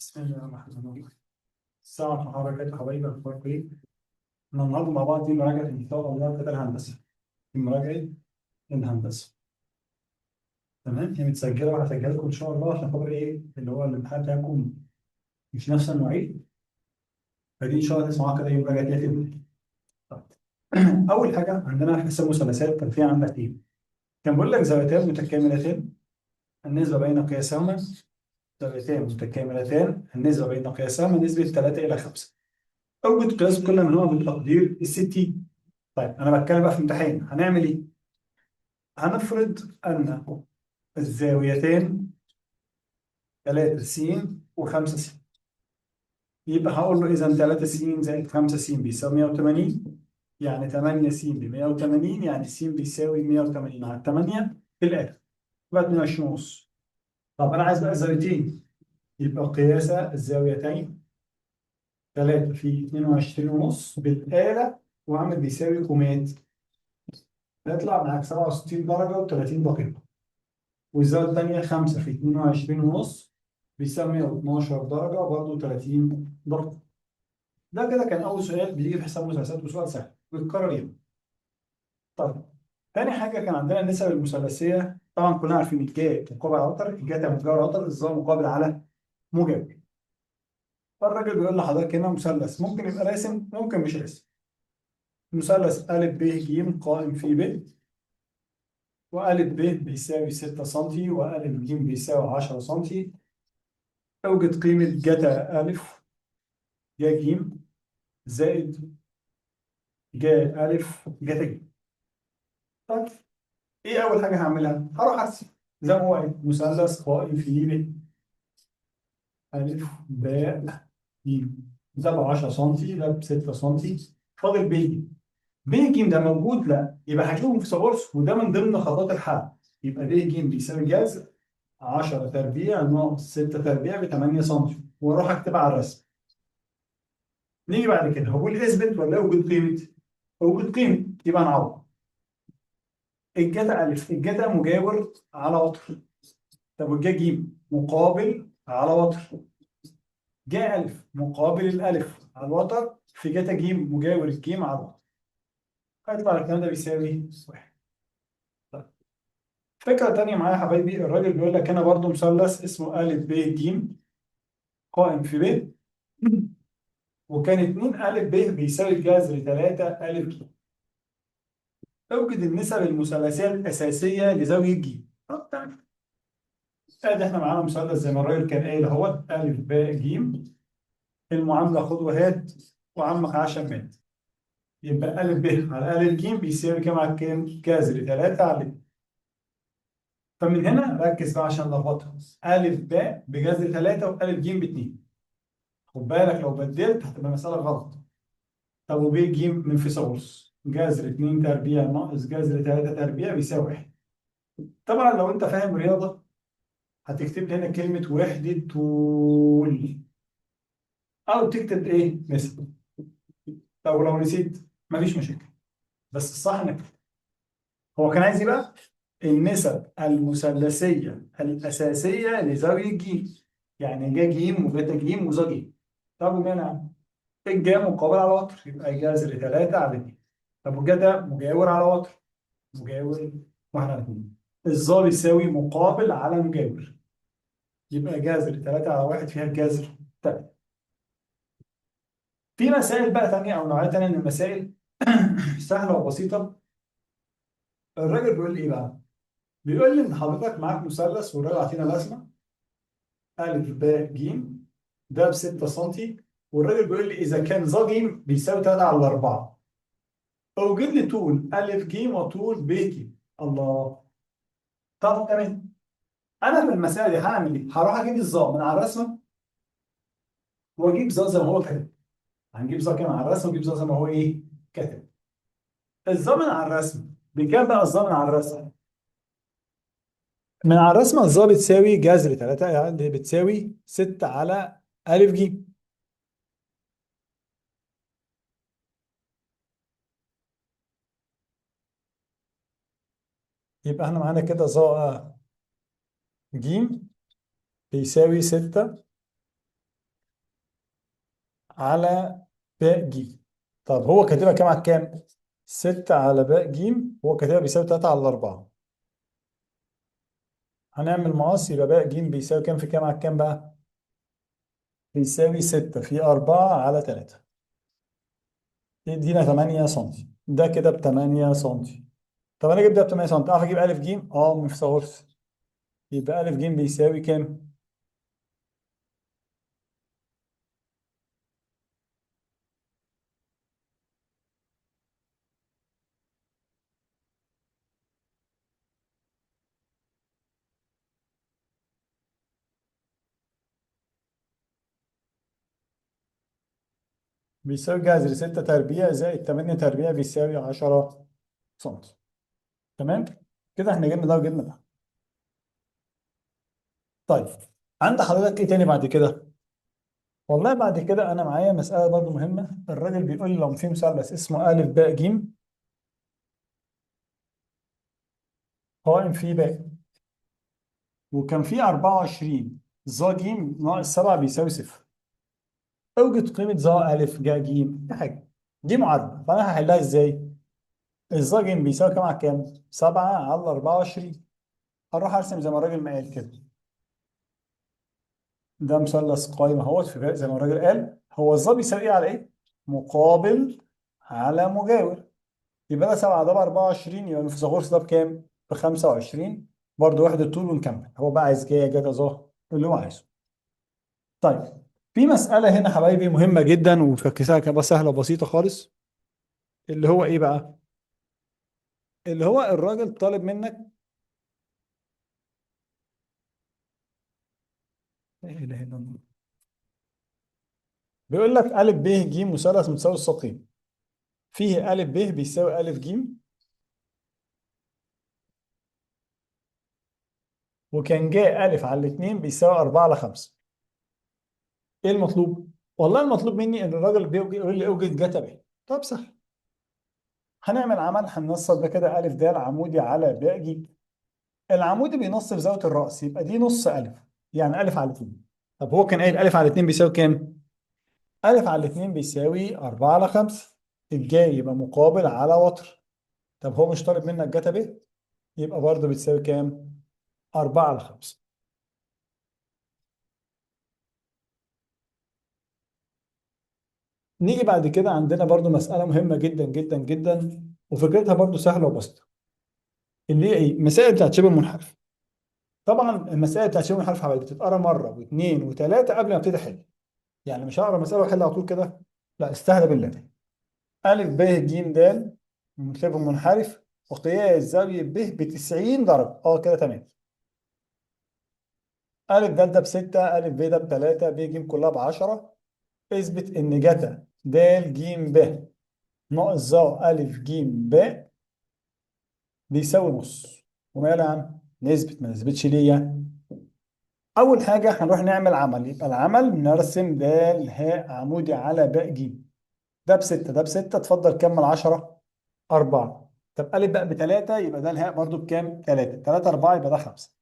بسم الله الرحمن الرحيم. السلام عليكم ورحمة الله وبركاته حبايبي، أخباركم إيه؟ احنا النهارده مع بعض دي مراجعة إن شاء الله كده الهندسة. دي مراجعة الهندسة. تمام؟ هي متسجلة وهسجلها لكم إن شاء الله عشان خاطر إيه؟ اللي هو الامتحان بتاعكم مش نفس المواعيد، فدي إن شاء الله تسمعوها كده إيه مراجعة كده كده. طيب. أول حاجة عندنا حساب مثلثات، كان في عندك إيه؟ كان بيقول لك زاويتان متكاملتين النسبة بين قياسهما، زاويتان متكاملتان النسبة بين قياسهما نسبة 3 إلى 5. أوجد قياس كل منهما بالتقدير الستين. طيب أنا بتكلم بقى في امتحان، هنعمل إيه؟ هنفرض أن الزاويتان 3 س و5 س، يبقى هقول له إذا 3 س زائد 5 س بيساوي 180، يعني 8 س ب 180، يعني س بيساوي 180 على 8 في الآخر يبقى 22 ونص. طب أنا عايز بقى زاويتين، يبقى قياس الزاويتين 3 في 22 ونص بالآلة وعامل بيساوي كومات، هيطلع معاك 67 درجة و30 دقيقة. والزاوية الثانية 5 في 22 ونص بيساوي 112 درجة برضه 30 دقيقة. ده كده كان أول سؤال بيجي في حساب مثلثات، وسؤال سهل ويتكرر ياما. طيب تاني حاجة كان عندنا النسب المثلثية، طبعا كلنا عارفين الجا مقابل على وتر، الجتا مجاور على وتر، الظا مقابل على موجب. فالراجل بيقول لحضرتك هنا مثلث ممكن يبقى راسم ممكن مش راسم. مثلث أ ب ج قائم في ب، وأ ب بيساوي 6 سم، وأ ج بيساوي 10 سم. أوجد قيمة جتا أ جا ج زائد جا أ جتا ج. طيب إيه أول حاجة هعملها؟ هروح أرسم زي ما هو قال مثلث قائم في ب، أ ب ج، ده ب 10 سم، ده ب 6 سم، فاضل ب ج. ب ج ده موجود؟ لا، يبقى هجيبهم في فيثاغورس، وده من ضمن خطوات الحل. يبقى ب ج بيساوي جذر 10 تربيع ناقص 6 تربيع ب 8 سم، واروح اكتبها على الرسم. نيجي بعد كده هقول اثبت ولا اوجد قيمة؟ اوجد قيمة، يبقى نعوض. الجتا أ، الجتا مجاور على وتر. طب والجا ج مقابل على وتر. جا أ مقابل الألف على الوتر في جتا ج مجاور الجيم على الوتر. هيطلع الكلام ده بيساوي 1. طيب فكرة تانية معايا يا حبايبي، الراجل بيقول لك هنا برضو مثلث اسمه أ ب ج قائم في ب، وكان 2 أ ب بيساوي الجذر 3 أ ج. اوجد النسب المثلثية الأساسية لزاوية ج. طب تمام، ادي احنا معانا مثلث زي ما الراجل كان قايل اهوت أ ب ج، المعاملة خد وهات وعمك عشان مات. يبقى أ ب على أ ج بيساوي كام على كام؟ جذر 3 على 2. فمن هنا ركز بقى عشان لخبطها، أ ب بجذر 3 وأ ج ب 2. خد بالك لو بدلت هتبقى مسألة غلط. طب وب ج من فيثاغورس جذر 2 تربيع ناقص جذر 3 تربيع بيساوي 1. طبعا لو انت فاهم رياضة هتكتب لي هنا كلمة وحدة طول، أو تكتب إيه؟ نسب. طب ولو نسيت مفيش مشاكل، بس الصح انك تكتب. هو كان عايز ايه بقى؟ النسب المثلثية الأساسية لزاوية ج، يعني جا ج وجتا ج وزا ج. طب ومالها؟ الجا مقابل على وتر يبقى جذر 3 على 2. طب والجتا مجاور على وتر، مجاور 1 على 2. الظا بيساوي مقابل على مجاور، يبقى جذر 3 على 1 فيها الجذر 3. في مسائل بقى تانية أو نوعية تانية من المسائل سهلة وبسيطة. الراجل بيقول لي إيه بقى؟ بيقول لي إن حضرتك معاك مثلث والراجل عطينا رسمة أ ب ج ده ب 6 سم، والراجل بيقول لي إذا كان ظ ج بيساوي 3 على 4، أوجد لي طول أ ج وطول ب ج. الله، طب تمام. أنا في المسألة دي هعمل إيه؟ هروح أجيب الظا من على الرسمة وأجيب ظا زي ما هو كاتب. هنجيب ظا كام على الرسمة ونجيب ظا زي ما هو إيه؟ كاتب. الظا من على الرسمة بكام بقى الظا من على الرسمة؟ من على الرسمة الظا بتساوي جذر 3، يعني بتساوي 6 على أ ج. يبقى احنا معانا كده ظا ج بيساوي 6 على باء ج. طب هو كاتبها كام على كام؟ 6 على باء ج، هو كاتبها بيساوي 3 على 4. هنعمل مقص، يبقى باء ج بيساوي كام في كام على كام بقى؟ بيساوي 6 في 4 على 3، يدينا 8 سم. ده كده ب 8 سم. طب انا جبت ده ب 8 سم، اعرف اجيب الف ج؟ اه، من فيثاغورس. يبقى الف ج بيساوي كام؟ بيساوي جذر 6 تربيع زائد 8 تربيع بيساوي 10 سم. تمام؟ كده احنا جبنا ده وجبنا ده. طيب عند حضرتك ايه تاني بعد كده؟ والله بعد كده انا معايا مسألة برضو مهمة. الراجل بيقول لي لو في مثلث اسمه أ باء ج قائم فيه باء، وكان فيه 24 ظا ج ناقص 7 بيساوي صفر، اوجد قيمة ظا أ جا ج. دي حاجة، دي معادلة، فأنا هحلها ازاي؟ الظا ج بيساوي كام على كام؟ 7 على 24. هروح ارسم زي ما الراجل ما قال كده، ده مثلث قائم اهوت في باء زي ما الراجل قال. هو الظا بيساوي ايه على ايه؟ مقابل على مجاور. يبقى ده 7 ده ب 24، يبقى فيثاغورس ده بكام؟ ب 25، برضه وحدة طول. ونكمل، هو بقى عايز جاية جتا ظا اللي هو عايزه. طيب في مسألة هنا حبايبي مهمة جدا وفكسها كده سهلة وبسيطة خالص، اللي هو ايه بقى؟ اللي هو الراجل طالب منك، لا اله الا الله، بيقول لك أ ب ج مثلث متساوي الساقين، فيه أ ب بيساوي أ ج، وكان جاء أ على الاتنين بيساوي 4 على 5. ايه المطلوب؟ والله المطلوب مني ان الراجل بيقول لي اوجد جتا ب. طب سهل، هنعمل عمل، هننصب ده كده أ د عمودي على ب ج. العمودي بينصب زاوية الرأس، يبقى دي نص أ، يعني أ على 2. طب هو كان قايل أ على 2 بيساوي كام؟ أ على 2 بيساوي 4 على 5، الجاي يبقى مقابل على وتر. طب هو مش طالب منك جتا ب؟ يبقى برضه بتساوي كام؟ 4 على 5. نيجي بعد كده عندنا برضو مسألة مهمة جدا جدا جدا، وفكرتها برضو سهلة وبسيطة، اللي هي ايه؟ المسائل بتاعت شبه المنحرف. طبعا المسائل بتاعت شبه المنحرف حوالي بتتقرا مرة واثنين وثلاثة قبل ما ابتدي احل، يعني مش هقرا مسألة واحلها على طول كده، لا، استهدى بالله. أ ب ج د شبه منحرف وقياس زاوية ب ب 90 درجة، اه كده تمام. أ د ده ب 6، أ ب ده ب 3، ب ج كلها ب 10. اثبت إن جتا د ج ب ناقص ظا أ ج ب بيساوي نص. وماله يا عم؟ نثبت، ما نثبتش ليه يعني؟ أول حاجة هنروح نعمل عمل، يبقى العمل نرسم د ه عمودي على ب ج، ده بستة ده بستة، اتفضل كمل 10 4. طب أ بقى بتلاتة، يبقى ده الهاء برضو بكام؟ 3، 3 4 يبقى ده 5.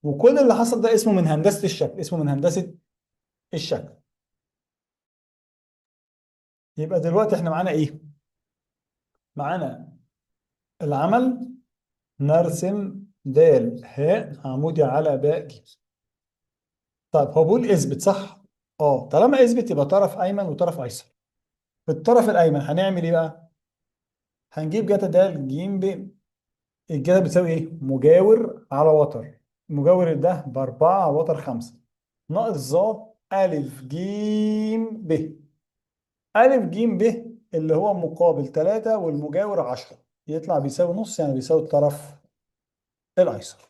وكل اللي حصل ده اسمه من هندسة الشكل، اسمه من هندسة الشكل. يبقى دلوقتي احنا معانا ايه؟ معانا العمل نرسم د ه عمودي على باء ج. طيب هو بيقول اثبت صح؟ طالما اثبت يبقى طرف ايمن وطرف ايسر. في الطرف الايمن هنعمل ايه بقى؟ هنجيب جتا د ج ب، الجتا بتساوي ايه؟ مجاور على وتر، مجاور ده ب4 على وتر 5، ناقص ظا أ ج ب. أ ج ب اللي هو مقابل 3 والمجاور 10، يطلع بيساوي نص، يعني بيساوي الطرف الأيسر.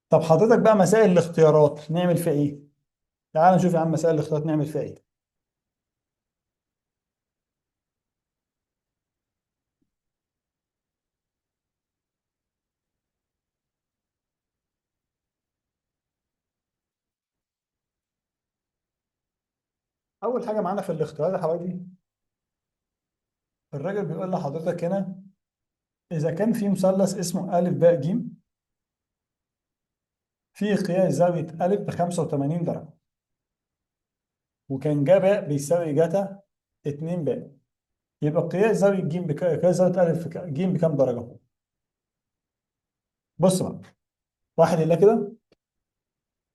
طب حضرتك بقى مسائل الاختيارات نعمل فيها ايه؟ تعال نشوف يا عم مسائل الاختيارات نعمل فيها ايه. أول حاجة معانا في الاختيارات يا حبايبي، الراجل بيقول لحضرتك هنا إذا كان في مثلث اسمه أ باء ج في قياس زاوية أ ب 85 درجة، وكان جا باء بيساوي جتا 2 باء. يبقى قياس زاوية ج قياس زاوية ألف ج بكام درجة؟ بص بقى، واحد إلا كده،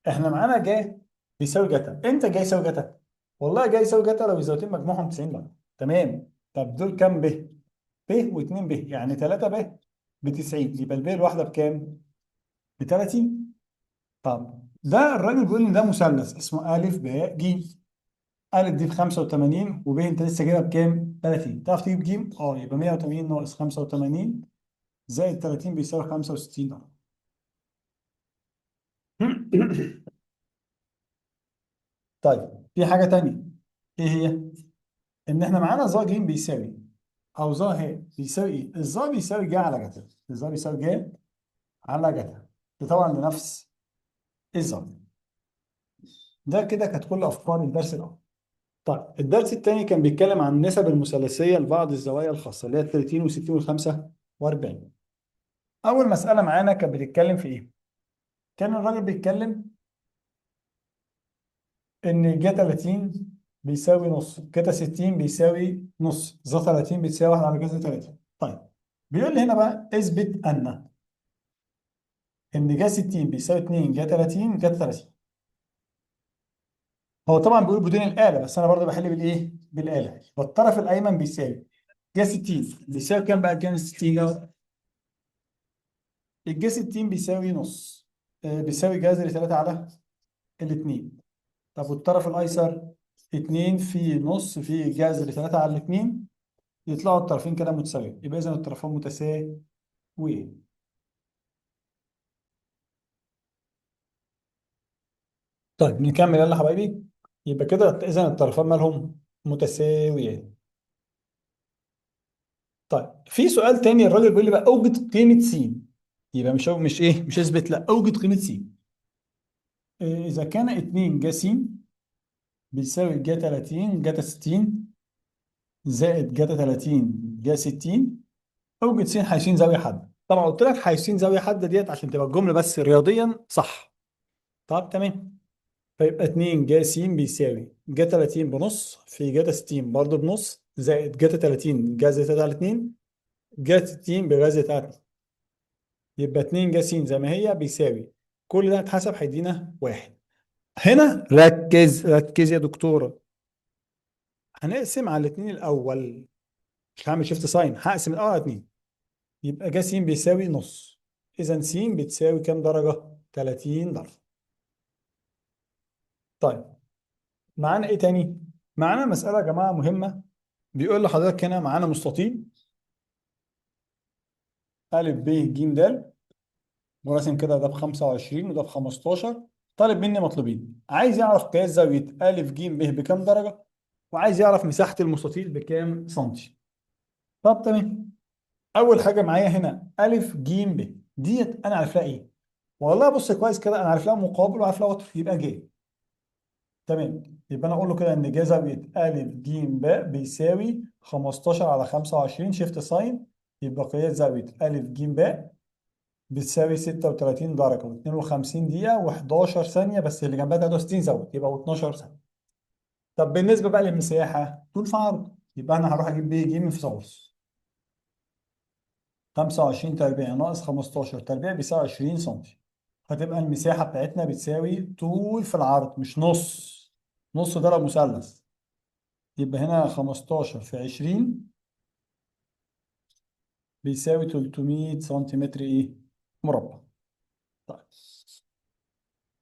احنا معانا جا بيساوي جتا. امتى جا يساوي جتا؟ والله جا يساوي جتا لو الزاويتين مجموعهم 90 درجة. تمام. طب دول كام ب؟ ب و2 ب، يعني 3 ب ب 90، يبقى الب الواحدة بكام؟ ب 30. طب ده الراجل بيقول ان ده مثلث اسمه أ ب ج، أ دي ب 85 وب انت لسه جايبها بكام؟ 30. تعرف تجيب ج؟ اه، يبقى 180 ناقص 85 زائد 30 بيساوي 65 درجة. طيب في حاجة تانية، ايه هي؟ ان احنا معانا ظا ج بيساوي، او ظا ه بيساوي ايه؟ الظا بيساوي جا على جتا، الظا بيساوي جا على جتا، ده طبعا لنفس الزاوية. ده كده كانت كل افكار الدرس الاول. طيب الدرس الثاني كان بيتكلم عن النسب المثلثية لبعض الزوايا الخاصة اللي هي 30 و60 و45. أول مسألة معانا كانت بتتكلم في إيه؟ كان الراجل بيتكلم إن جا 30 بيساوي نص، جتا 60 بيساوي نص، ظا 30 بتساوي 1 على جذر 3. طيب بيقول لي هنا بقى اثبت إن جا 60 بيساوي 2 جا 30 جتا 30. هو طبعا بيقول بدون الآلة، بس أنا برضه بحل بالإيه؟ بالآلة. والطرف الأيمن بيساوي جا 60 بيساوي كام بقى؟ جا 60 ده الجا 60 بيساوي نص، بيساوي جذر 3 على الاثنين. طب والطرف الأيسر 2 في نص في جذر 3 على الاثنين، يطلعوا الطرفين كده متساويين، يبقى إذا الطرفان متساويين. طيب نكمل يلا حبايبي. يبقى كده إذا الطرفان مالهم؟ متساويين. طيب في سؤال تاني الراجل بيقول لي بقى اوجد قيمة س. يبقى مش ايه؟ مش اثبت، لا اوجد قيمة س. إذا كان 2 جا س بيساوي جا 30 جتا 60 زائد جتا 30 جا 60، اوجد س حيث زاوية حادة. طبعا قلت لك حيث زاوية حادة ديت عشان تبقى الجملة بس رياضيا صح. طب تمام. فيبقى 2 جا س بيساوي جا 30 بنص في جتا 60 برضه بنص زائد جتا 30 جذر 3 على 2 جا 60 بجذر 3 على 2. يبقى 2 جا س زي ما هي بيساوي كل ده اتحسب هيدينا 1. هنا ركز ركز يا دكتورة، هنقسم على الاثنين الأول، مش هعمل shift sine، هقسم الأول على 2. يبقى جا س بيساوي نص، إذا س بتساوي كام درجة؟ 30 درجة. طيب معانا إيه تاني؟ معانا مسألة يا جماعة مهمة، بيقول لحضرتك هنا معانا مستطيل أ ب ج د، وراسم كده ده ب 25 وده ب 15. طالب مني مطلوبين، عايز يعرف قياس زاوية أ ج ب بكام درجة، وعايز يعرف مساحة المستطيل بكام سنتي. طب تمام. أول حاجة معايا هنا أ ج ب ديت أنا عارف لها إيه؟ والله بص كويس كده، أنا عارف لها مقابل وعارف لها وتر، يبقى ج. تمام. يبقى أنا أقول له كده إن جا زاوية أ ج ب بيساوي 15 على 25 shift sine، يبقى قياس زاوية أ ج ب بتساوي 36 درجة و52 دقيقة و11 ثانية، بس اللي جنبها 63 زاوية يبقى 12 ثانية. طب بالنسبة بقى للمساحة طول في عرض، يبقى أنا هروح أجيب ب ج من فيثاغورس. 25 تربيع ناقص 15 تربيع بيساوي 20 سم، فتبقى المساحة بتاعتنا بتساوي طول في العرض مش نص، نص ده لو مثلث، يبقى هنا 15 في 20 بيساوي 300 سنتيمتر إيه؟ مربع. طيب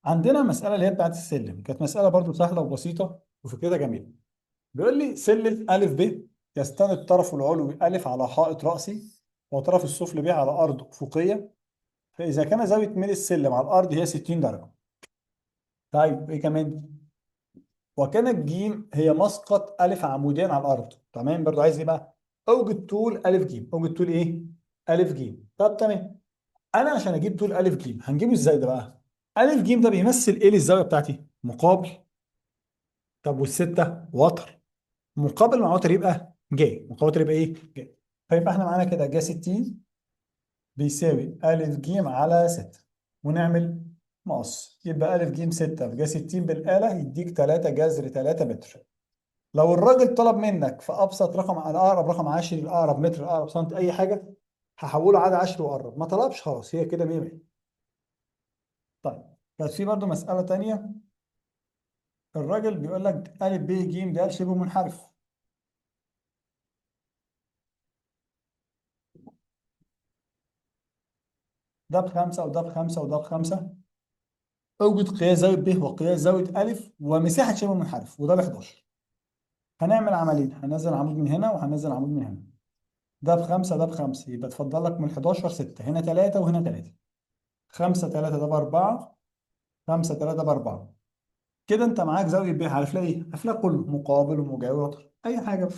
عندنا مسألة اللي هي بتاعت السلم، كانت مسألة برضو سهلة وبسيطة وفكرتها جميلة. بيقول لي سلم أ ب يستند طرفه العلوي أ على حائط رأسي وطرف السفلي ب على أرض أفقية، فإذا كان زاوية ميل السلم على الأرض هي 60 درجة. طيب إيه كمان؟ وكان الجيم هي مسقط أ عموديا على الأرض. تمام، برضو عايز إيه بقى؟ أوجد طول أ ج، أوجد طول إيه؟ أ ج. طب تمام، أنا عشان أجيب طول أ ج هنجيبه إزاي ده بقى؟ أ ج ده بيمثل إيه للزاوية بتاعتي؟ مقابل. طب والستة؟ وتر. مقابل مع وتر يبقى ج، مقابل وتر يبقى إيه؟ ج. فيبقى إحنا معانا كده ج 60 بيساوي أ ج على 6، ونعمل مقص، يبقى أ ج 6 في جا 60 بالآلة يديك 3 جذر 3 متر. لو الراجل طلب منك في أبسط رقم، على أقرب رقم عشري، الأقرب متر، الأقرب سنت، أي حاجة، هحوله عاد عشري وأقرب. ما طلبش خلاص، هي كده 100 100. طيب كانت في برضه مسألة تانية، الراجل بيقول لك أ ب ج د شبه منحرف، ده بخمسة وده بخمسة وده بخمسة، اوجد قياس زاوية ب وقياس زاوية أ ومساحة شبه منحرف، وده ب 11. هنعمل عملين، هنزل عمود من هنا وهنزل عمود من هنا، ده بخمسة ده بخمسة، يبقى اتفضل لك من 11 6، هنا 3 وهنا 3، 5 3 ده ب4، 5 3 ب4. كده انت معاك زاوية ب، عارف لها ايه؟ عارف لها كله مقابل ومجاور وتر، اي حاجة.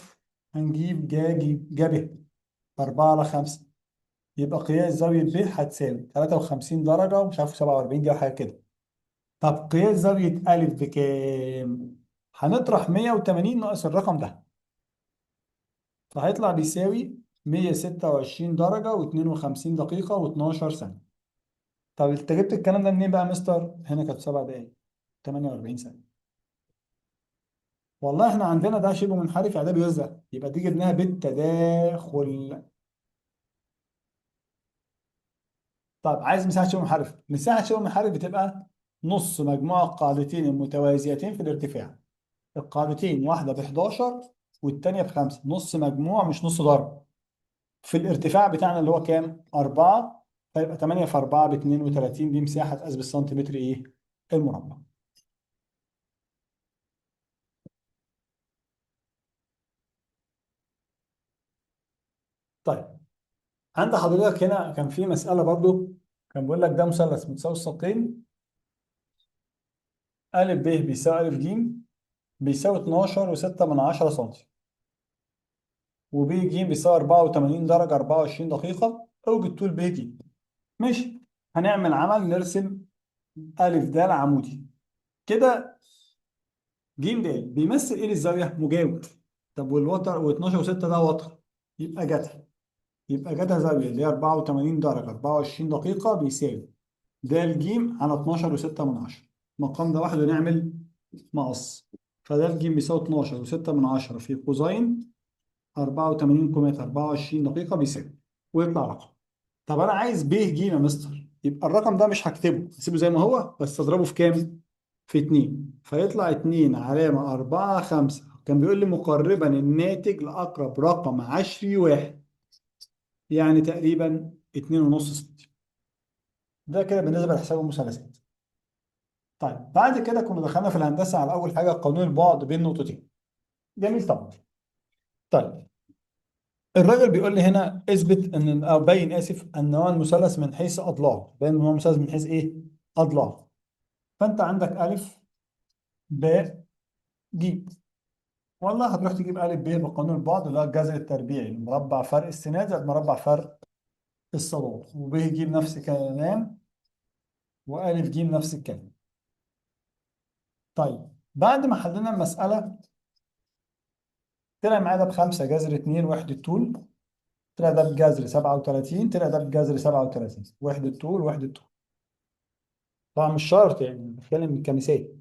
هنجيب جا ج جا ب 4 على 5، يبقى قياس زاوية ب هتساوي 53 درجة ومش عارف 47 دي أو حاجة كده. طب قياس زاوية أ بكام؟ هنطرح 180 ناقص الرقم ده، فهيطلع بيساوي 126 درجة و52 دقيقة و12 ثانية. طب انت جبت الكلام ده منين بقى يا مستر؟ هنا كانت 7 دقايق 48 ثانية. والله احنا عندنا ده شبه منحرف، يعني ده بيوزع، يبقى دي جبناها بالتداخل. طب عايز مساحة شبه منحرف، مساحة شبه منحرف بتبقى نص مجموع القاعدتين المتوازيتين في الارتفاع. القاعدتين واحدة ب 11 والتانية ب5، نص مجموع مش نص ضرب في الارتفاع بتاعنا اللي هو كام؟ 4، فيبقى 8 في 4 ب 32، دي مساحة تقاس بالسنتيمتر ايه؟ المربع. طيب عند حضرتك هنا كان في مسألة برضو، كان بيقول لك ده مثلث متساوي الساقين، أ ب بيساوي أ ج بيساوي 12.6 سم، وب ج بيساوي 84 درجة 24 دقيقة، اوجد طول ب ج. ماشي، هنعمل عمل نرسم أ د عمودي كده، ج د بيمثل ايه للزاوية؟ مجاور. طب والوتر و12 و6 ده وتر، يبقى جتا، يبقى جتا زاوية اللي هي 84 درجة 24 دقيقة بيساوي د ج على 12.6، المقام ده وحده نعمل مقص، فد ج بيساوي 12.6 في cosine 84.24 دقيقة بيساوي، ويطلع رقم. طب أنا عايز ب ج يا مستر، يبقى الرقم ده مش هكتبه، هسيبه زي ما هو بس أضربه في كام؟ في 2، فيطلع 2.45. كان بيقول لي مقربا الناتج لأقرب رقم عشري واحد، يعني تقريبا 2.5 سم. ده كده بالنسبة لحساب المثلثات. طيب بعد كده كنا دخلنا في الهندسة على أول حاجة قانون البعد بين نقطتين. جميل طبعا. طيب الراجل بيقول لي هنا اثبت ان، او بين اسف، ان هو المثلث من حيث اضلاعه، بين ان هو مثلث من حيث ايه؟ اضلاعه. فانت عندك الف ب ج، والله هتروح تجيب الف ب بقانون البعد اللي هو الجذر التربيعي مربع فرق السينات زائد مربع فرق الصادات، وب ج نفس الكلام، والف ج نفس الكلام. طيب بعد ما حلينا المسألة طلع معايا ده ب5 جذر 2 وحدة طول، طلع ده بجذر 37، طلع ده بجذر 37، وحدة طول وحدة طول. طبعا مش شرط، يعني بتكلم كمثال.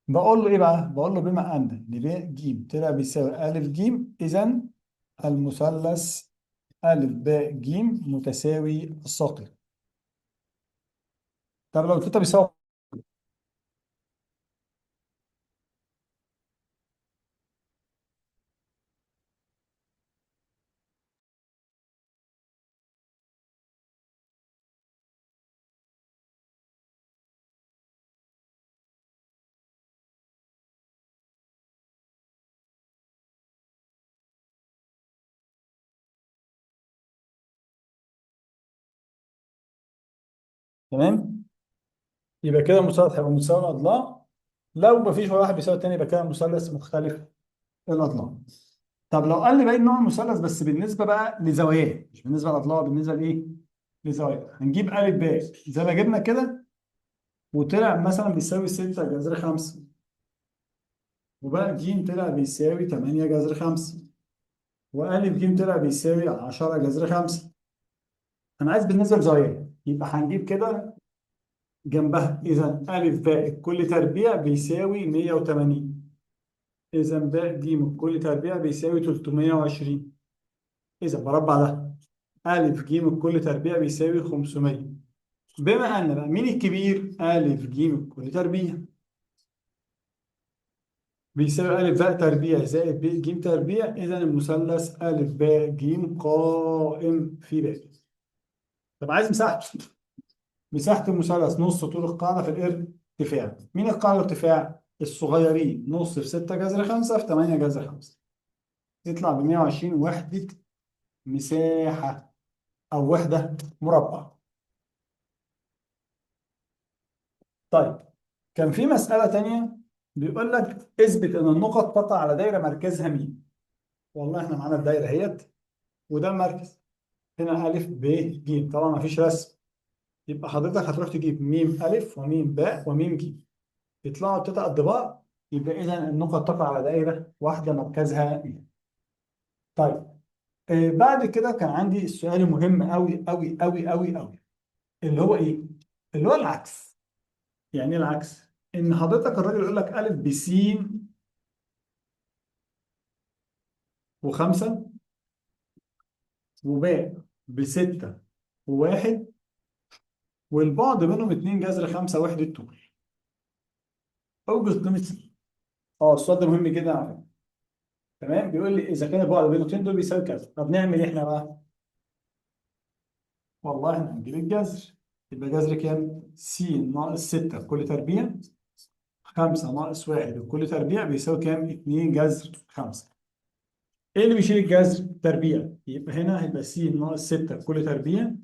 بقول له ايه بقى؟ بقول له بما ان ب ج طلع بيساوي أ ج، اذا المثلث أ ب ج متساوي الساقين. طب لو التلاتة بيساوي، تمام؟ يبقى كده المثلث هيبقى متساوي الاضلاع. لو مفيش ولا واحد بيساوي التاني يبقى كده المثلث مختلف الاضلاع. طب لو قال لي باين نوع المثلث بس بالنسبه بقى لزواياه، مش بالنسبه للاضلاع، بالنسبه لايه؟ لزواياه. هنجيب ا ب زي ما جبنا كده، وطلع مثلا بيساوي 6 جذر 5، وباء ج طلع بيساوي 8 جذر 5، والف ج طلع بيساوي 10 جذر 5. انا عايز بالنسبه لزواياه، يبقى هنجيب كده جنبها. إذا ألف باء كل تربيع بيساوي 180. إذا باء ج كل تربيع بيساوي 320. إذا بربع ده ألف ج كل تربيع بيساوي 500. بما أن بقى مين الكبير؟ ألف ج كل تربيع بيساوي ألف باء تربيع زائد ب ج تربيع. إذا المثلث ألف باء ج قائم في باء. طب عايز مساحته. مساحة المثلث نص طول القاعدة في الارتفاع. مين القاعدة والارتفاع؟ الصغيرين، نص في 6 جذر 5 في 8 جذر 5، يطلع ب 120 وحدة مساحة أو وحدة مربع. طيب كان في مسألة تانية بيقول لك اثبت إن النقط تقع على دايرة مركزها مين. والله احنا معانا الدايرة اهيت وده المركز، هنا ألف ب ج، طبعا مفيش رسم، يبقى حضرتك هتروح تجيب ميم ألف وميم باء وميم ج، يطلعوا التلاتة قد بعض، يبقى إذا النقط تقع على دائرة واحدة مركزها ميم. طيب بعد كده كان عندي السؤال المهم أوي أوي أوي أوي أوي، اللي هو إيه؟ اللي هو العكس. يعني إيه العكس؟ إن حضرتك الراجل يقول لك ألف ب س و5 وباء ب6 و1، والبعد بينهم 2 جذر 5 وحدة طول. أوجد قيمة س. السؤال ده مهم جدا على فكرة. تمام؟ بيقول لي إذا كان البعد بين النقطتين دول بيساوي كذا. طب نعمل إيه إحنا بقى؟ والله إحنا هنجيب الجذر، يبقى جذر كام؟ س ناقص 6 كل تربيع، 5 ناقص 1 كل تربيع بيساوي كام؟ 2 جذر 5. إيه اللي بيشيل الجذر؟ تربيع. يبقى هنا هيبقى س ناقص 6 كل تربيع،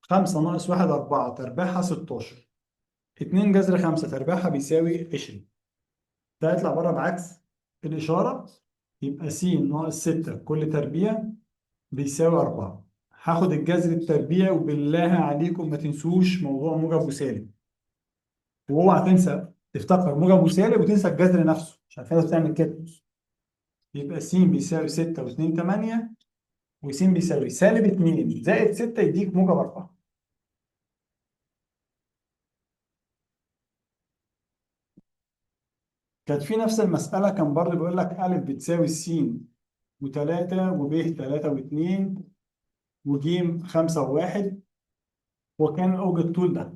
5 ناقص 1 4 تربيعها 16، 2 جذر 5 تربيعها بيساوي 20. ده هيطلع بره بعكس الإشارة، يبقى س ناقص 6 كل تربيع بيساوي 4. هاخد الجذر التربيعي، وبالله عليكم ما تنسوش موضوع موجب وسالب، واوعى تنسى تفتكر موجب وسالب وتنسى الجذر نفسه، عشان في ناس بتعمل كده. يبقى س بيساوي 6 و2 8، وس بيساوي سالب 2 زائد 6 يديك موجب 4. كانت في نفس المسألة كان برضه بيقول لك ألف بتساوي س و3 وب 3 و2 وج 5 و1، وكان أوجد طول ده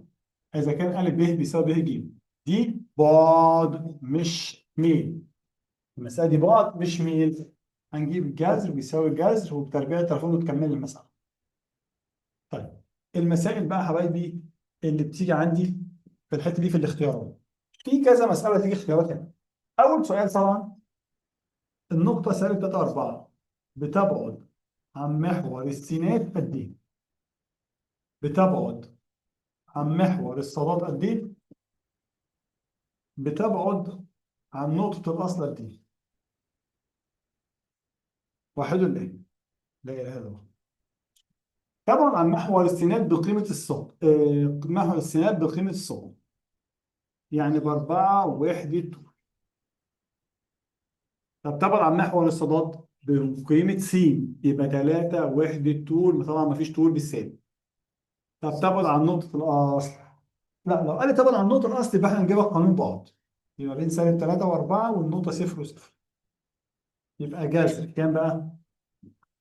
إذا كان ألف ب بيساوي ب ج. دي بعد مش ميل، المسألة دي بعد مش ميل. هنجيب الجذر بيساوي الجذر وبتربيع الطرفين وتكمل المسألة. طيب المسائل بقى يا حبايبي اللي بتيجي عندي في الحتة دي في الاختيارات، في كذا مسألة تيجي اختيارات هنا. أول سؤال طبعا النقطة سالب 3 4 بتبعد عن محور السينات قد إيه؟ بتبعد عن محور الصادات قد إيه؟ بتبعد عن نقطة الأصل قد إيه؟ واحد ولا إيه؟ لا إله إلا الله. تبعد عن محور السينات بقيمة الصاد، محور السينات بقيمة الصاد، يعني ب4 وحدة طول. طب تبعد عن محور الصادات بقيمة س، يبقى 3 وحدة طول، طبعا مفيش طول بالسالب. طب تبعد عن نقطة الأصل، لا لو قال لي تبعد عن نقطة الأصل يبقى احنا نجيبها قانون بعد، يبقى بين سالب 3 و4 والنقطة 0 و0، يبقى جذر كام بقى؟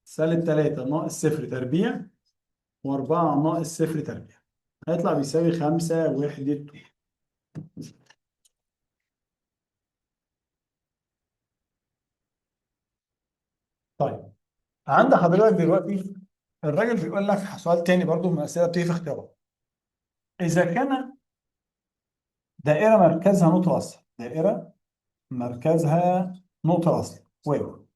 سالب 3 ناقص 0 تربيع و4 ناقص 0 تربيع، هيطلع بيساوي 5 وحدة طول. طيب عند حضرتك دلوقتي الراجل بيقول لك سؤال تاني برضو من الأسئلة بتيجي في اختيارات. إذا كان دائرة مركزها نقطة أصل، دائرة مركزها نقطة أصل واو،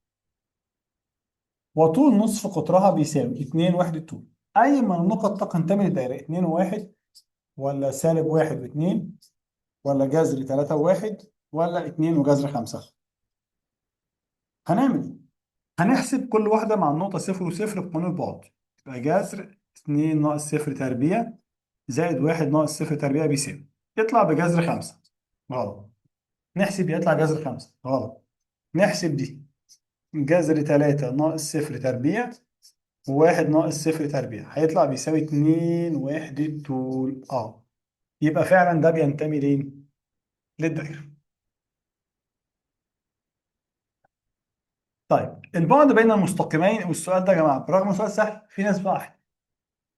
وطول نصف قطرها بيساوي 2 وحدة طول، أي من النقط تنتمي للدائرة؟ 2 و1 ولا سالب 1 و2 ولا جذر 3 و1 ولا 2 وجذر 5؟ هنعمل إيه؟ هنحسب كل واحدة مع النقطة 0 و0 بقانون البعد، يبقى جذر 2 ناقص 0 تربيع زائد 1 ناقص 0 تربيع بيساوي، يطلع بجذر 5، غلط. نحسب يطلع جذر 5، غلط. نحسب دي جذر 3 ناقص 0 تربيع و1 ناقص 0 تربيع، هيطلع بيساوي 2 وحدة طول. يبقى فعلا ده بينتمي لين؟ للدايره. طيب البعد بين المستقيمين، والسؤال ده يا جماعة برغم انه سؤال سهل في ناس بقى،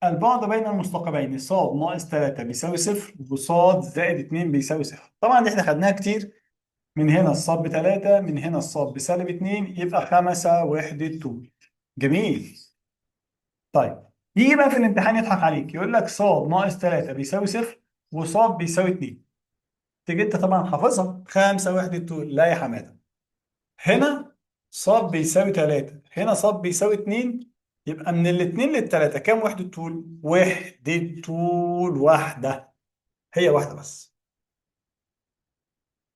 البعد بين المستقيمين ص ناقص 3 بيساوي صفر وصاد زائد 2 بيساوي صفر. طبعا دي احنا خدناها كتير، من هنا الصاد ب3، من هنا الصاد بسالب 2، يبقى 5 وحدة طول. جميل. طيب يجي بقى في الامتحان يضحك عليك يقول لك صاد ناقص 3 بيساوي صفر وصاد بيساوي 2، تيجي انت طبعا حافظها 5 وحدة طول. لا يا حمادة، هنا صاد بيساوي 3، هنا صاد بيساوي 2، يبقى من الاثنين للثلاثة كام وحدة طول؟ وحدة طول واحدة، هي واحدة بس.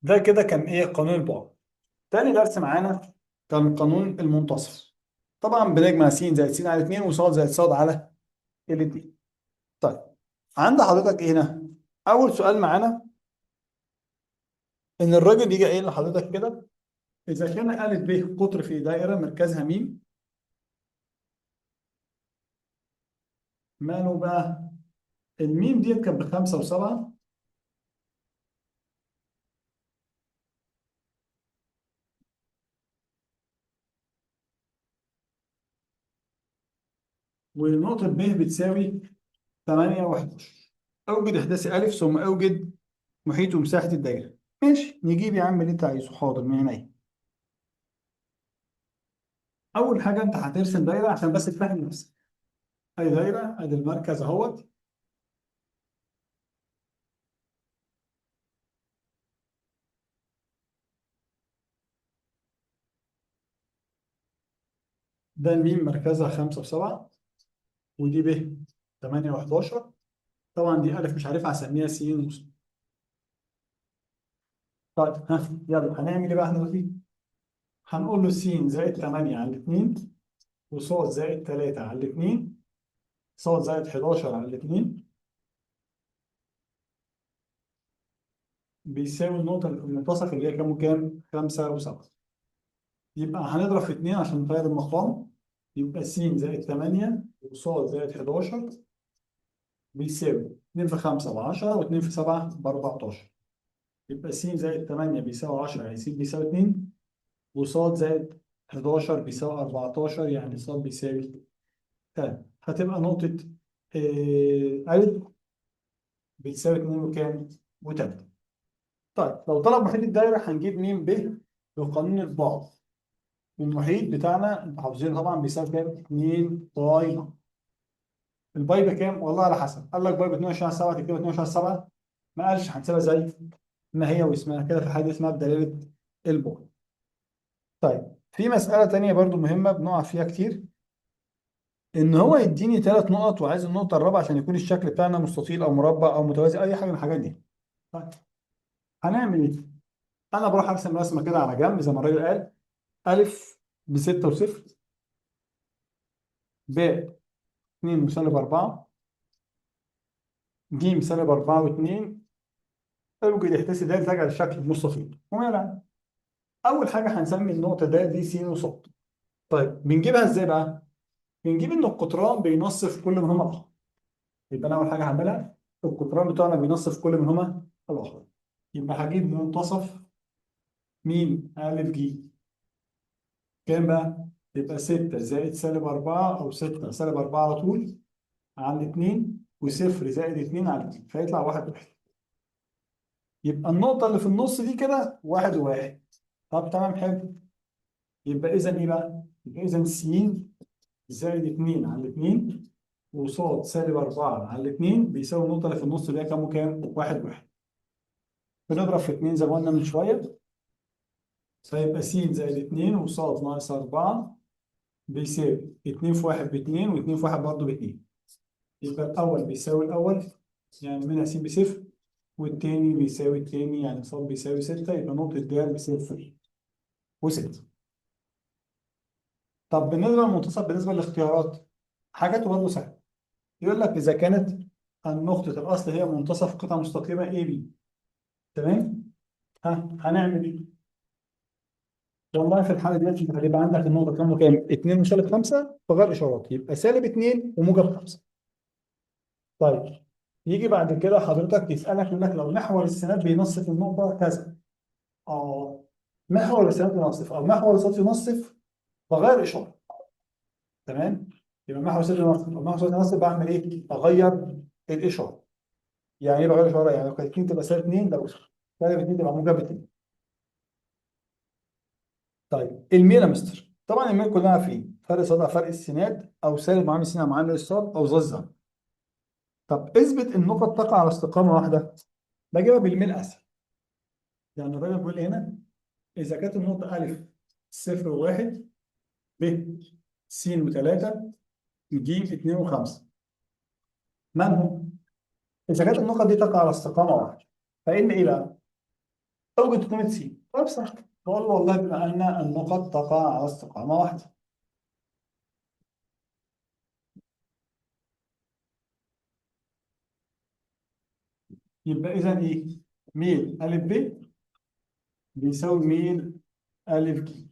ده كده كان ايه؟ قانون البعد. تاني درس معانا كان قانون المنتصف. طبعا بنجمع س زائد س على 2 وص زائد ص على الاثنين. طيب عند حضرتك ايه هنا؟ اول سؤال معانا ان الراجل يجي قايل لحضرتك كده، اذا كان ا ب قطر في دائرة مركزها م، ماله بقى؟ الميم دي كانت ب5 و7، ونقطة ب بتساوي 8 و11. أوجد إحداث ألف ثم أوجد محيط ومساحة الدايرة. ماشي، نجيب يا عم اللي أنت عايزه، حاضر من عينيا. أول حاجة أنت هترسم دايرة عشان بس تفهم نفسك. أدي دايرة، أدي المركز أهوت، ده الميم مركزها 5 و7، ودي ب 8 و11. طبعا دي ألف مش عارفها هسميها س وص. طيب ها يلا هنعمل ايه بقى احنا دلوقتي؟ هنقول له س زائد 8 على 2، وص زائد 3 على 2، ص زائد 11 على 2 بيساوي النقطة اللي في المنتصف اللي هي كام وكام؟ 5 و7. يبقى هنضرب في 2 عشان نغير المقام، يبقى س زائد 8 وص زائد 11 بيساوي 2 في 5 ب 10 و2 في 7 ب 14. يبقى س زائد 8 بيساوي 10، يعني س بيساوي 2، وص زائد 11 بيساوي 14، يعني ص بيساوي 3. هتبقى نقطة ألف بتساوي 2 وكام؟ و3. طيب لو طلب محيط الدايرة هنجيب م ب بقانون البعد، والمحيط بتاعنا انتوا حافظينه طبعا بيساوي كام؟ 2 باي. الباي بكام؟ والله على حسب، قال لك باي ب 22 على 7، تكتب 22 على 7، ما قالش هنسيبها زي ما هي واسمها كده في حاجة اسمها بدلالة البعد. طيب في مسألة تانية برضو مهمة بنقع فيها كتير، إن هو يديني 3 نقط وعايز النقطة الرابعة عشان يكون الشكل بتاعنا مستطيل أو مربع أو متوازي، أي حاجة من الحاجات دي. طيب هنعمل إيه؟ أنا بروح أرسم رسمة كده على جنب زي ما الراجل قال، ألف ب6 وصفر، ب 2 وسالب 4، ج سالب 4 و2، اوجد احداث د تجعل الشكل مستطيل. وماله؟ أول حاجة هنسمي النقطة د دي س وص. طيب بنجيبها إزاي بقى؟ بنجيب إن القطران بينصف كل منهما الآخر. يبقى أنا أول حاجة هعملها القطران بتوعنا بينصف كل منهما الآخر. يبقى هجيب منتصف مين؟ ألف ج. كام بقى؟ يبقى 6 زائد سالب 4 أو 6 سالب 4 على طول على 2، وصفر زائد 2 على 2، فيطلع 1 1. يبقى النقطة اللي في النص دي كده 1 و1. طب تمام حلو. يبقى إذا إيه بقى؟ يبقى إذا س زائد 2 على 2 وصاد سالب 4 على 2 بيساوي النقطة اللي في النص اللي هي كام وكام؟ 1 1. بنضرب في 2 زي ما قلنا من شوية، فيبقى س زائد 2 وصاد ناقص 4 بيساوي 2 في 1 ب2 و2 في 1 برضه ب2. يبقى الأول بيساوي الأول، يعني منها س بصفر، والتاني بيساوي التاني، يعني ص بيساوي 6، يبقى نقطة د بصفر و6. طب بالنسبة للمنتصف، بالنسبة للاختيارات حاجاته برضه سهلة. يقول لك إذا كانت النقطة الأصل هي منتصف قطعة مستقيمة AB، تمام؟ ها هنعمل إيه؟ والله في الحالة ديت أنت هيبقى عندك النقطة كام وكام؟ 2 وسالب 5، فغير إشارات، يبقى سالب 2 وموجب 5. طيب يجي بعد كده حضرتك يسألك يقول لك لو محور السينات بينصف النقطة كذا. اه، محور السينات ينصف او محور السينات ينصف بغير إشارة. تمام؟ يبقى محور السينات ينصف او محور السينات ينصف بعمل ايه؟ اغير الإشارة. يعني ايه بغير إشارة؟ يعني لو كانت 2 تبقى سالب 2، لو سالب 2 تبقى موجب 2. طيب الميل يا مستر، طبعا الميل كلنا عارفين فرق صاد فرق السينات او سالب معامل السين على معامل الصاد او ظا الزمن. طب اثبت النقط تقع على استقامة واحدة، بجيبها بالميل اسهل. يعني الراجل بيقول لي هنا اذا كانت النقطة الف 0 و1، ب س و3، ج 2 و5، من هم؟ اذا كانت النقط دي تقع على استقامة واحدة فان ايه بقى؟ اوجد قيمة س. طيب صح، بقول له والله بما ان النقط تقع على استقامة واحدة، يبقى اذا ايه؟ ميل ا ب بيساوي ميل ا ج.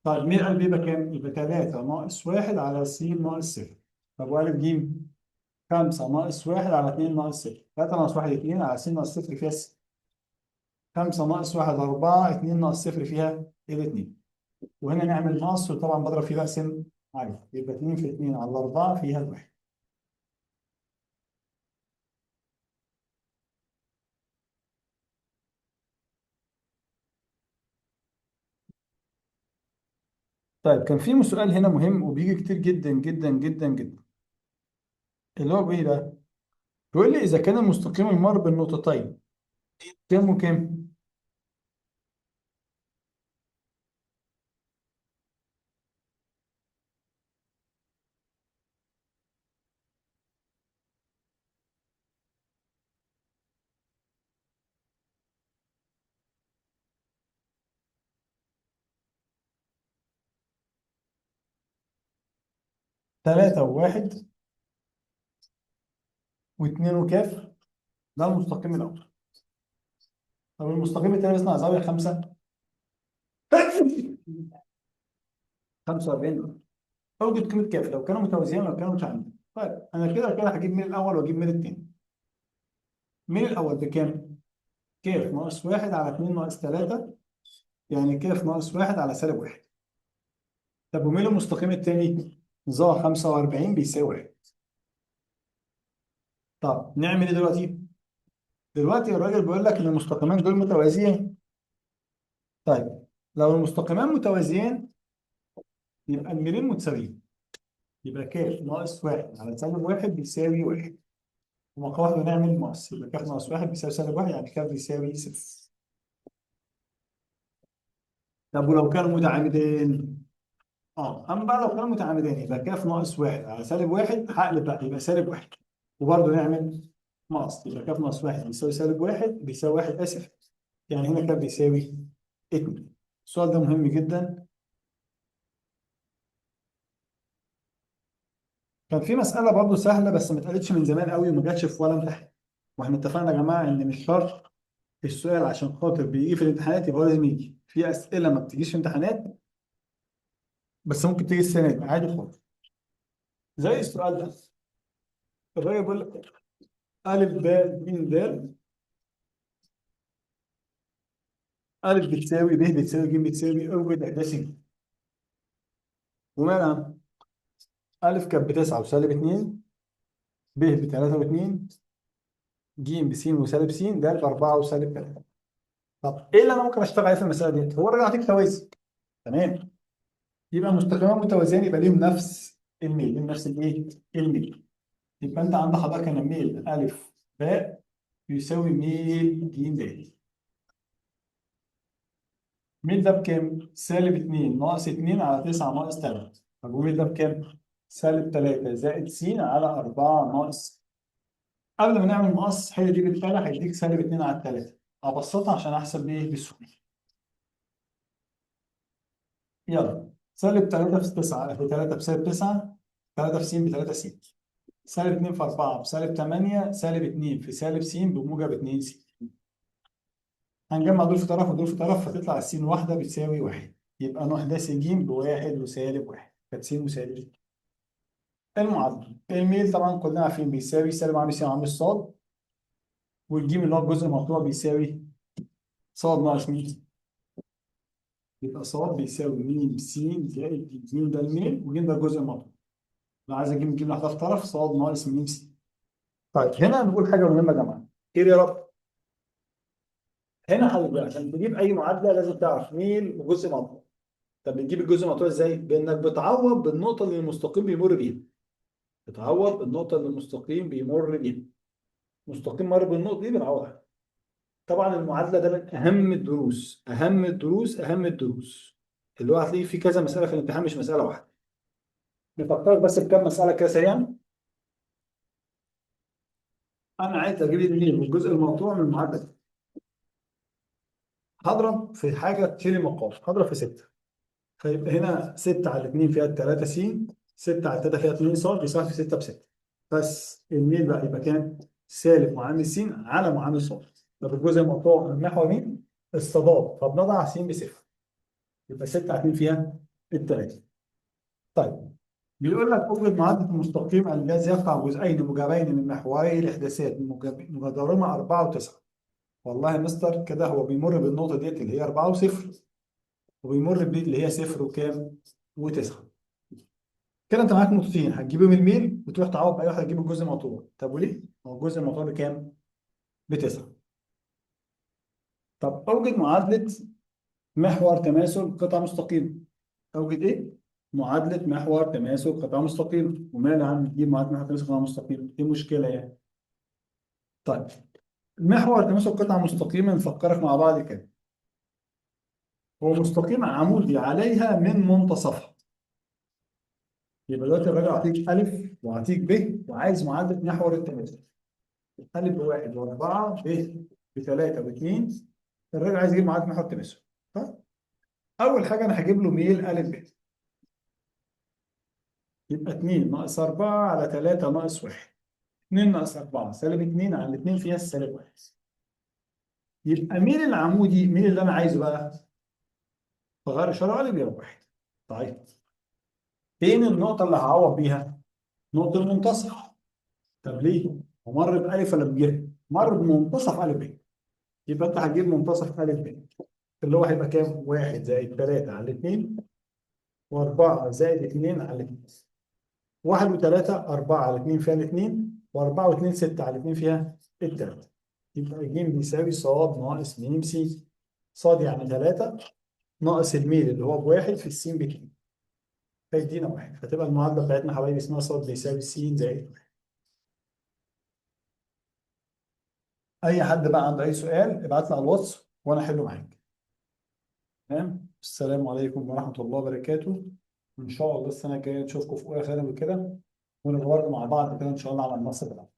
طيب ميل ا ب يبقى كام؟ يبقى 3 ناقص 1 على س ناقص 0. طب وأ ج؟ 5 ناقص 1 على 2 ناقص 0. 3 ناقص 1 2 على س ناقص 0 فيها س. 5 ناقص 1 4، 2 ناقص 0 فيها الاثنين. وهنا نعمل ناقص، وطبعا بضرب فيه بقى س عالي، يبقى 2 في 2 على 4 فيها الواحد. طيب كان في سؤال هنا مهم وبيجي كتير جدا جدا جدا جدا، اللي هو بيقول ايه بقى؟ بيقول لي اذا كان المستقيم المار بالنقطتين كام وكام؟ 3 و1 و2 وكاف، ده المستقيم الاول. طب المستقيم الثاني بيصنع زاوية 5 45 درجه. اوجد قيمة كاف لو كانوا متوازيين لو كانوا متعامدين. طيب انا كده كده هجيب ميل الاول واجيب ميل الثاني. ميل الاول بكام؟ كاف ناقص 1 على 2 ناقص 3، يعني كاف ناقص 1 على سالب 1. طب وميل المستقيم الثاني؟ ظا 45 بيساوي 1. طب نعمل ايه دلوقتي؟ دلوقتي الراجل بيقول لك ان المستقيمين دول متوازيين. طيب لو المستقيمان متوازيين يبقى الميلين متساويين، يبقى كاف ناقص 1 على سالب 1 بيساوي 1، ومقام واحد نعمل ناقص، يبقى كاف ناقص 1 بيساوي سالب 1، يعني كاف بيساوي 0. طب ولو كانوا متعامدين؟ اما بقى لو كانوا متعامدين يبقى كاف ناقص 1 على سالب 1، هقلب بقى يبقى سالب 1، وبرده نعمل ناقص، يبقى كاف ناقص 1 بيساوي سالب 1 بيساوي 1، اسف، يعني هنا كاف بيساوي 2. السؤال ده مهم جدا. كان في مسألة برضو سهلة بس ما اتقالتش من زمان قوي وما جاتش في ولا امتحان، واحنا اتفقنا يا جماعة ان مش شرط السؤال عشان خاطر بيجي في الامتحانات يبقى هو لازم يجي، في أسئلة ما بتجيش في امتحانات بس ممكن تيجي السنة دي عادي خالص. زي السؤال ده، الراجل بيقول لك ألف ب ج د، ألف بتساوي ب بتساوي ج بتساوي، اوجد إحداث ج. ومالها؟ ألف كانت ب9 وسالب 2، ب ب3 و2، ج بس وسالب س، د ب4 وسالب 3. طب ايه اللي انا ممكن اشتغل عليه في المسالة ديت؟ هو الراجل هيعطيك توازي، تمام؟ يبقى مستقيمان متوازيان يبقى ليهم نفس الميل، ليهم نفس الايه؟ الميل. يبقى انت عند حضرتك هنا ميل الف باء يساوي ميل ج د. ميل ده بكام؟ سالب 2 ناقص 2 على 9 ناقص 3. طب وميل ده بكام؟ سالب 3 زائد س على 4 ناقص. قبل ما نعمل مقص حل دي بالفعل هيديك سالب 2 على 3. ابسطها عشان احسب ايه بسهولة. يلا سالب 3 في 9 في 3 بسالب 9، 3 في س ب 3 س، سالب 2 في 4 بسالب 8، سالب 2 في سالب س بموجب 2 س. هنجمع دول في طرف ودول في طرف فتطلع السين واحدة بتساوي 1، يبقى نوع ده س ج بواحد وسالب 1، كانت س وسالب. المعادلة. الميل طبعا كلنا عارفين بيساوي سالب عامل س عامل صاد، والجيم اللي هو الجزء المقطوع بيساوي صاد ناقص م. يبقى صاد بيساوي م س زائد ج، ده الميل وج ده الجزء المقطوع. لو عايز اجيب الجيم لوحدها في طرف، صاد ناقص م س. طيب هنا نقول حاجة مهمة يا جماعة. خير يا رب. هنا حضرتك عشان تجيب اي معادلة لازم تعرف ميل وجزء مقطوع. طب بتجيب الجزء المقطوع ازاي؟ بانك بتعوض بالنقطة اللي المستقيم بيمر بيها. بتعوض بالنقطة اللي المستقيم بيمر بيها. مستقيم مر بالنقطة دي بنعوضها. طبعا المعادلة ده من اهم الدروس، اهم الدروس، اهم الدروس. اللي هو هتلاقيه في كذا مسالة في الامتحان، مش مسالة واحدة. نفكرك بس بكام مسالة كده سريعا. انا عايز اجيب الميل والجزء المقطوع من المعادلة دي. هضرب في حاجة تشيل المقام، هضرب في 6. فيبقى هنا 6 على 2 فيها 3 س، 6 على 3 فيها 2 ص، بيساوي في 6 ب 6. بس الميل بقى يبقى كام؟ سالب معامل س على معامل ص. طب الجزء المقطوع من محور مين؟ الصادات. فبنضع س بصفر. يبقى 6 على 2 فيها الثلاثة. طيب بيقول لك اوجد معادلة المستقيم الذي يقطع جزئين موجبين من محوري الاحداثات مجدرهما 4 و9. والله يا مستر كده هو بيمر بالنقطة ديت اللي هي 4 و0، وبيمر بدي اللي هي 0 وكام؟ و9. كده انت معاك نقطتين هتجيبهم الميل وتروح تعوض باي واحدة تجيب الجزء المقطوع. طب وليه؟ هو الجزء المقطوع بكام؟ بتسعة. طب اوجد معادلة محور تماثل قطعه مستقيمة. اوجد ايه؟ معادلة محور تماثل قطعه مستقيمة. ومال يا عم تجيب معادلة محور تماثل قطعه مستقيمة؟ ايه المشكلة يعني؟ طيب محور تماثل قطعه مستقيمة نفكرك مع بعض كده. هو مستقيم عمودي عليها من منتصفها. يبقى دلوقتي الراجل اعطيك الف واعطيك ب وعايز معادلة محور التماثل. الف بواحد واربعة، ب بثلاثة واثنين. الراجل عايز يجيب معادلة محور التماثل. طيب اول حاجة انا هجيب له ميل الف ب. يبقى 2 ناقص 4 على 3 ناقص 1. 2 ناقص 4 سالب 2 على 2 فيها السالب 1. يبقى ميل العمودي، ميل اللي انا عايزه بقى؟ بغير اشارة على بيبقى 1. طيب فين النقطة اللي هعوض بيها؟ نقطة المنتصف. طب ليه؟ هو مر بألف ولا بج؟ مر بمنتصف ألف ب. يبقى أنت هتجيب منتصف ألف ب اللي هو هيبقى كام؟ 1 زائد 3 على 2 و4 زائد 2 على 2. 1 و3 4 على 2 فيها الاثنين، و4 و2 6 على 2 فيها الثلاثة. يبقى ج بيساوي ص ناقص م س. ص يعني 3 ناقص الميل اللي هو بواحد في السين باتنين. فيدينا 1. فتبقى المعادلة بتاعتنا حبايبي اسمها ص بيساوي س زائد 1. أي حد بقى عنده أي سؤال ابعت لي على الواتس وأنا أحله معاك. تمام؟ السلام عليكم ورحمة الله وبركاته. وإن شاء الله السنة الجاية نشوفكم في أولى ثانوي كده، ونبقى مع بعض كده إن شاء الله على المنصة بتاعتنا.